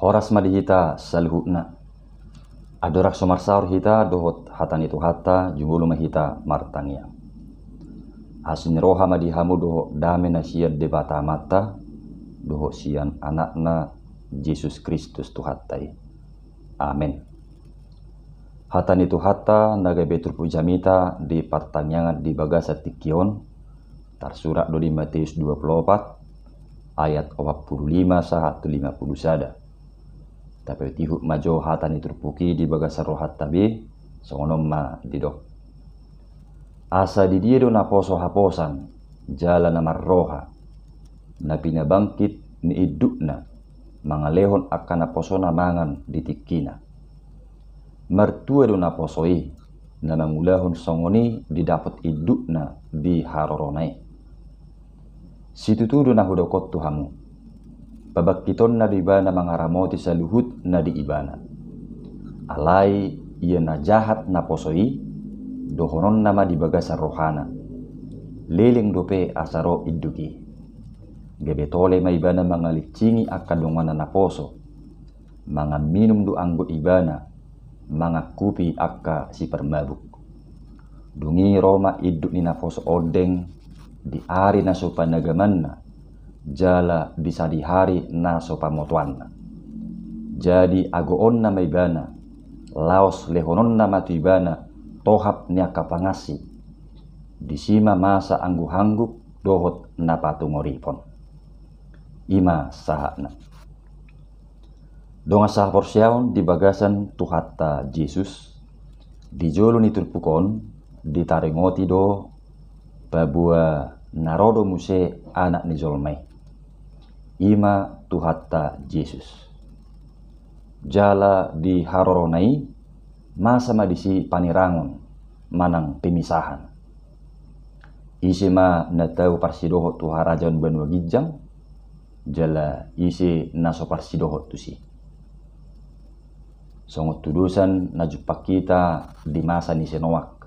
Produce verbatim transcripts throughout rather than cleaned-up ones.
Horas ma di hita saluhutna. Andorang so marsaor hita dohot hata ni Tuhanta, jumolo ma hita martangiang. Asi ni roha ma di hamu dohot dame na sian Debata Amanta dohot sian Anakna Jesus Kristus Tuhanta i. Amen. Hata ni Tuhanta na gabe turpuk jamita di partangiangan di bagasan tingki on, tarsurat do di Mateus dua pulu opat ayat opat pulu lima sahat tu lima pulu sada. Tapaihutihut ma jo hata ni turpuk i di bagasan rohanta be, songon on ma didok. Asa di dia do naposo haposan jala na marroha, na pinabangkit ni indukna mangalehon angka naposona mangan di tingkina? Martua do naposo i, na mangulahon songon i didapot indukna di harorona i. Situtu do na hudok on tu hamu. Pabangkitonna do ibana mangaramoti saluhut na di ibana. Alai ia na jahat naposo i, dohononna ma di bagasan rohana. Leleng dope asa ro induk i. Gabe tole ma ibana mangalincingi angka donganna naposo. Mangan minum do anggo ibana, mangangkupi angka siparmabuk. Dung i ro ma induk ni naposo ondeng di ari na so panagamanna, jala di sadihari na so pamotoanna. Jadi agoonna ma ibana, laos lehononna ma tu ibana tohap ni angka pangansi. Disi ma masa angguhangguk dohot na patungoripon. I ma sahatna. Dongan sahaporseaon di bagasan Tuhanta Jesus, di jolo ni turpuk on ditaringoti do paboa na ro do muse Anak ni jolma i. I ma Tuhanta Jesus. Jala di harorona i masa ma disi panirangon manang pemisahan. Ise ma na tau parsidohot tu harajaon banua ginjang, jala ise na so parsidohot tusi. Songon tudosan na jumpang hita di masa ni si Noak,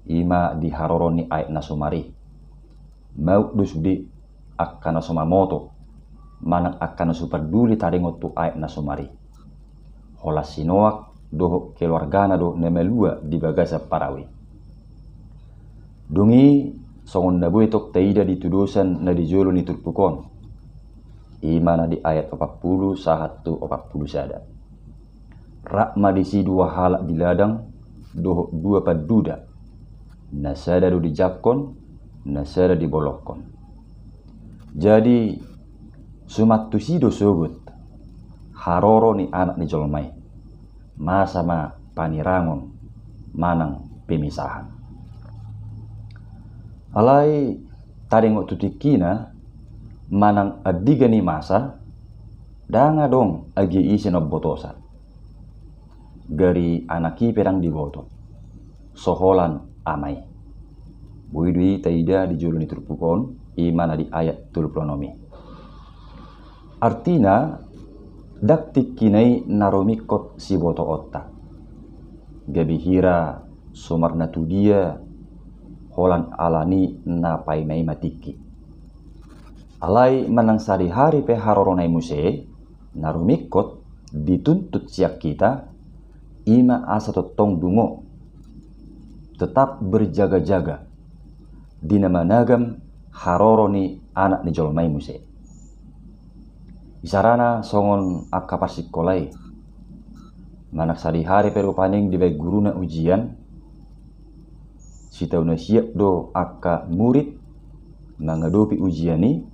i ma di haroro ni aek na sumar i. Mauk do sude angka na so mamoto manang angka na so parduli taringot tu aek na sumar i. Holan si Noak dohot keluargana do na malua di bagasan parau i. Dung i songon na boi tong taida di tudosan na di jolo ni turpuk on, i ma na di ayat opat pulu sahat tu opat pulu sada. Rap ma disi dua halak di ladang dohot dua panduda, na sada do dijangkon, na sada dibolongkon. Jadi suman tusi do sogot haroro ni Anak ni jolma i, masa ma panirangon manang pemisahan. Alai taringot tu tingkina manang andigan ni masa, ndang adong agia ise na umbotosa. Gari anak i pe ndang diboto, so holan ama i. Boi do i taida di jolo ni turpuk on, i ma na di ayat tolu pulu onom i. Artina, ndang tingkina i na rumingkot sibotoonta. Gabe hira sumar na tudia holan alani na paimaima tingki. Alai manang sadihari pe harorona i muse, na rumingkot dituntut sian hita, i ma asa tongtong dungo, tetap berjaga-jaga di na managam haroro ni Anak ni jolma i muse. Isarana songon angka parsikola i, manang sadihari pe rupani dibaen guruna ujian, sitau na siap do angka murid mangadopi ujian i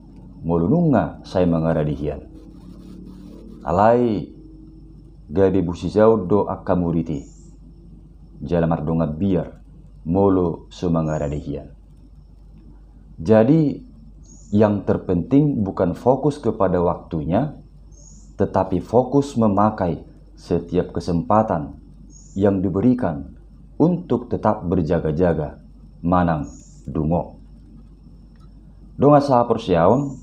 molo nunga sai mangarade hian. Alai gabe busisaon do angka murid i, jala mardongan biar molo so mangarade hian. Jadi yang terpenting bukan fokus kepada waktunya, tetapi fokus memakai setiap kesempatan yang diberikan untuk tetap berjaga-jaga manang dungo. Dongan sahaporseaon,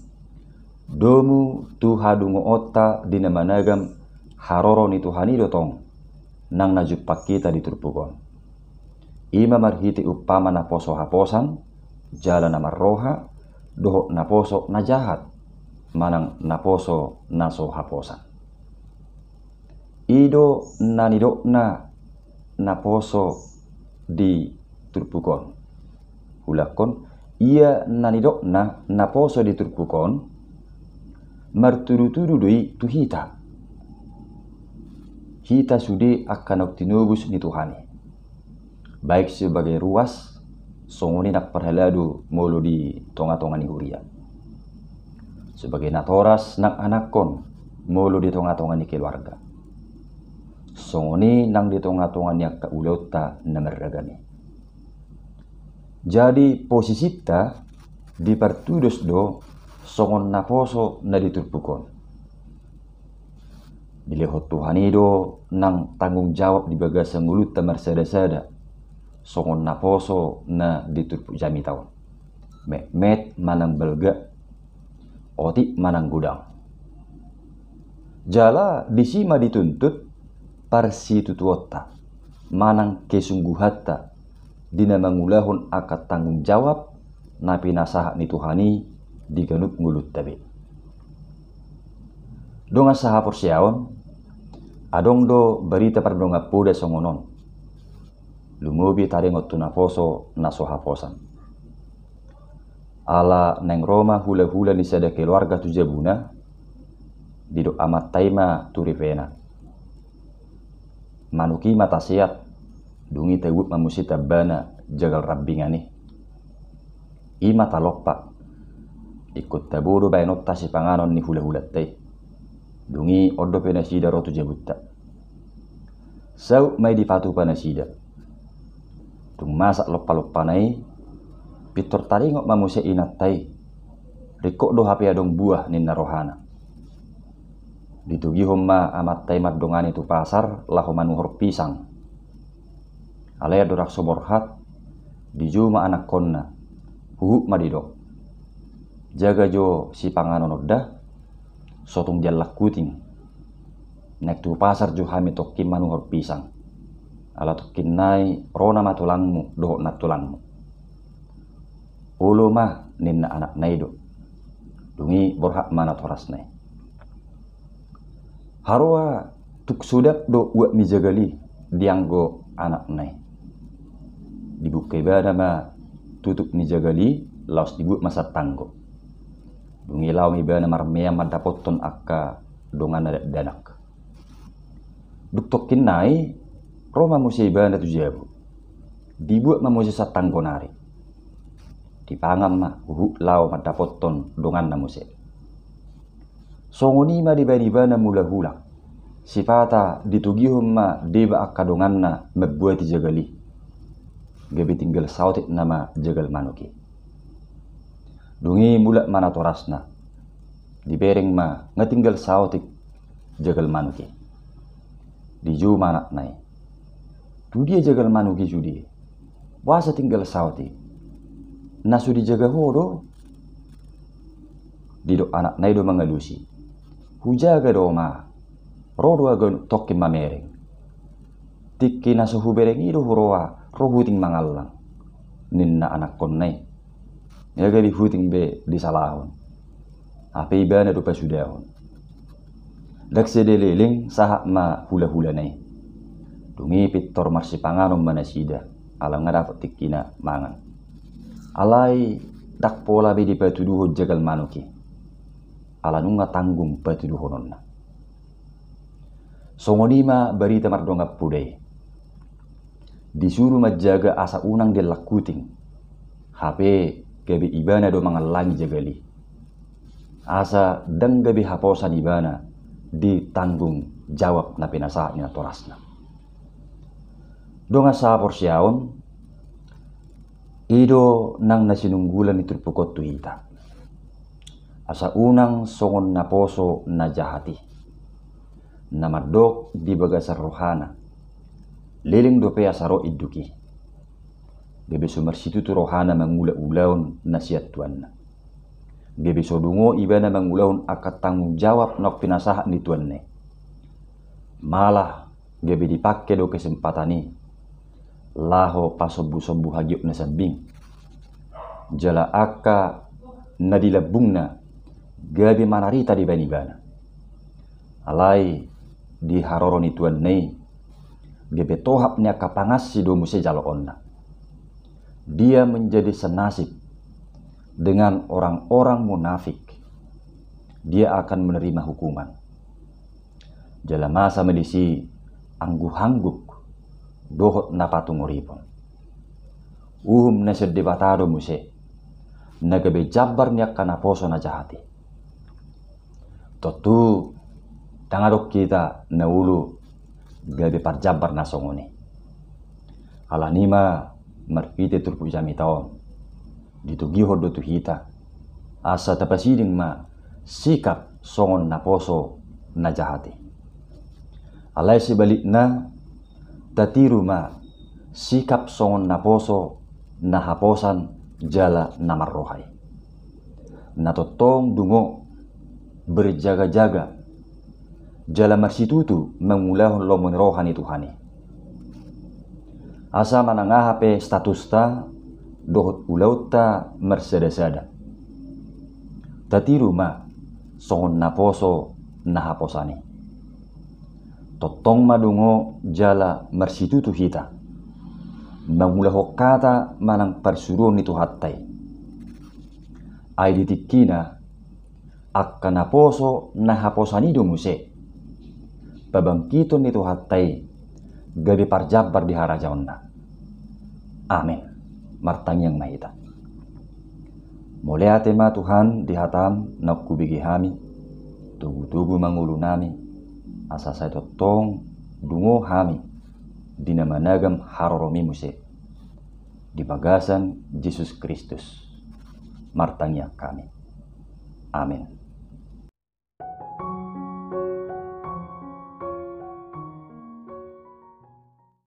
domu tu hadungoonta di na managam haroro ni Tuhan i do tong nang na jumpang hita di turpuk on. I ma marhite umpama naposo haposan jala na marroha, dohot naposo na jahat manang naposo na so haposan. I do na nidokna naposo di turpuk on. Hulangkon, ia na nidokna naposo di turpuk on, martudu-tudu do i tu hita. Hita sude angka naung tinobus ni Tuhan i, baik sebagai ruas, songon i nang parhalado molo di tonga-tonga ni huria, sebagai natoras nang anakkon molo di tonga-tonga ni keluarga, songon i nang di tonga-tonga ni angka ulaonta na marragam i. Jadi posisinta dipartudos do songon naposo na di turpuk on. Dilehon Tuhan i do nang tanggung jawab di bagasan ngolunta marsada-sada, songon naposo na di turpuk jamita on, metmet manang balga, otik manang godang. Jala disi ma dituntut parsitutuonta manang kesungguhanta di na mangulahon angka tanggung jawab na pinasahat ni Tuhan i di ganup ngolunta be. Dongan sahaporseaon, adong do barita pardongan poda songon on, lumobi taringot tu naposo na so haposan. Ala naeng ro ma hula-hula ni sada keluarga tu jabuna, didok amanta i ma tu ripena, manuk i ma taseat, dung i tabuat ma muse tambana jagal rambingan i. I ma talompa, ingkon tabo do baenonta sipanganon ni hula-hulanta i. Dung i on dope nasida ro tu jabunta. Saut ma i dipatupa nasida. Dung masak lompa-lompana i, pintor taringot ma muse inanta i. Ringkot do hape adong buah ninna rohana. Ditogihon ma amanta i mardongani tu pasar laho manuhor pisang. Alai andorang so borhat, dijou ma anakkonna, huhut ma didok, jaga jo sipanganon on da, so tung diallang huting. Naeng tu pasar jo hami tongkin manuhor pisang. Ala tongkin nai ro nama tulangmu dohot nantulangmu. Olo ma, ninna anakna i do. Dung i borhat ma natorasna i. Haroa tung sodap do uap ni jagal i dianggo anakna i. Dibuka ibana ma tutup ni jagal i, laos dibuat ma santanggo. Dung i laho ma ibana marmeam mandapothon angka donganna dakdanak. Dung tongkin nai, ro ma muse ibana tu jabu. Dibuat ma muse santanggo nari. Dipangan ma, huhut laho mandapothon donganna muse. Songon i ma dibaen ibana mula-hula. Sipata ditogihon ma deba angka donganna mambuati jagal i. Gabe tinggal saotik nama jagal manuk i. Dung i mulak ma natorasna. Dibereng ma nga tinggal saotik jagal manuk i. Dijou ma anakna i. Tu dia jagal manuk i sude? Boasa tinggal saotik? Na so dijaga ho do? Didok anakna i do mangalusi. Hujaga do ma. Ro do au ganup tongkin mamereng. Tingki na so hubereng i do huroha ro huting mangallang, ninna anakkonna i. Nga gabe huting be disalahon. Hape ibana do pasudahon. Ndang sada leleng sahat ma hula-hulana i. Dung i pintor marsipanganon ma nasida, ala nga dapot tingkina mangan. Alai ndang pola be dipatuduhon jagal manuk i. Ala nunga tanggung patuduhononna. Songon i ma barita mardongan poda i. Disuru manjaga asa unang diallang huting. Hape gabe ibana do mangallangi jagal i. Asa ndang gabe haposan ibana di tanggung jawab na pinasahat ni natorasna. Dongan sahaporseaon, i do nang na sinunggulan ni turpuk on tu hita. Asa unang songon naposo na jahat i. Na mandok di bagasan rohana. Leleng dope asa ro induk i. Gabe so marsitutu rohana mangula ulaon na sian tuanna. Gabe so dungo ibana mangulahon angka tanggung jawab naung pinasahat ni tuanna i. Malah gabe dipangke do kesempatan i laho pasombu-sombu hagiot na sambing. Jala angka na di lambungna gabe manarita dibaen ibana. Alai di haroro ni tuanna i, gabe tohap ni angka pangansi do muse jaloonna. Dia menjadi senasib dengan orang-orang munafik, dia akan menerima hukuman. Jala masa ma disi angguk-angguk dohot na patungoripon. Uhum na sian Debata do muse na gabe jambar ni angka naposo na jahat i. Tontu ndang adong hita na olo gabe parjambar na songon i. Alani i ma marhite turpuk jamita on ditogihon do tu hita asa tapasiding ma sikap songon naposo na jahat i. Alai sebalikna, tatiru ma sikap songon naposo na haposan jala na marroha i, na tongtong dungo berjaga-jaga jala marsitutu mangulahon lomo ni roha ni Tuhan i. Asa manang aha pe statusta dohot ulaonta marsada-sada, tatiru ma songon naposo na haposan i. Tongtong ma dungo jala marsitutu hita mangulahon hata manang parsuruon ni Tuhanta i. Ai di tingkina, angka naposo na haposan i do muse pabangkiton ni Tuhanta i gabe parjambar di harajaonna. Amen. Martangiang ma hita. Mauliate ma Tuhan di hataM naung hubege hami, togu-togu ma ngolunami, asa sai tongtong dungo hami di na managam haroroMi muse. Di bagasan Jesus Kristus martangiang hami. Amen.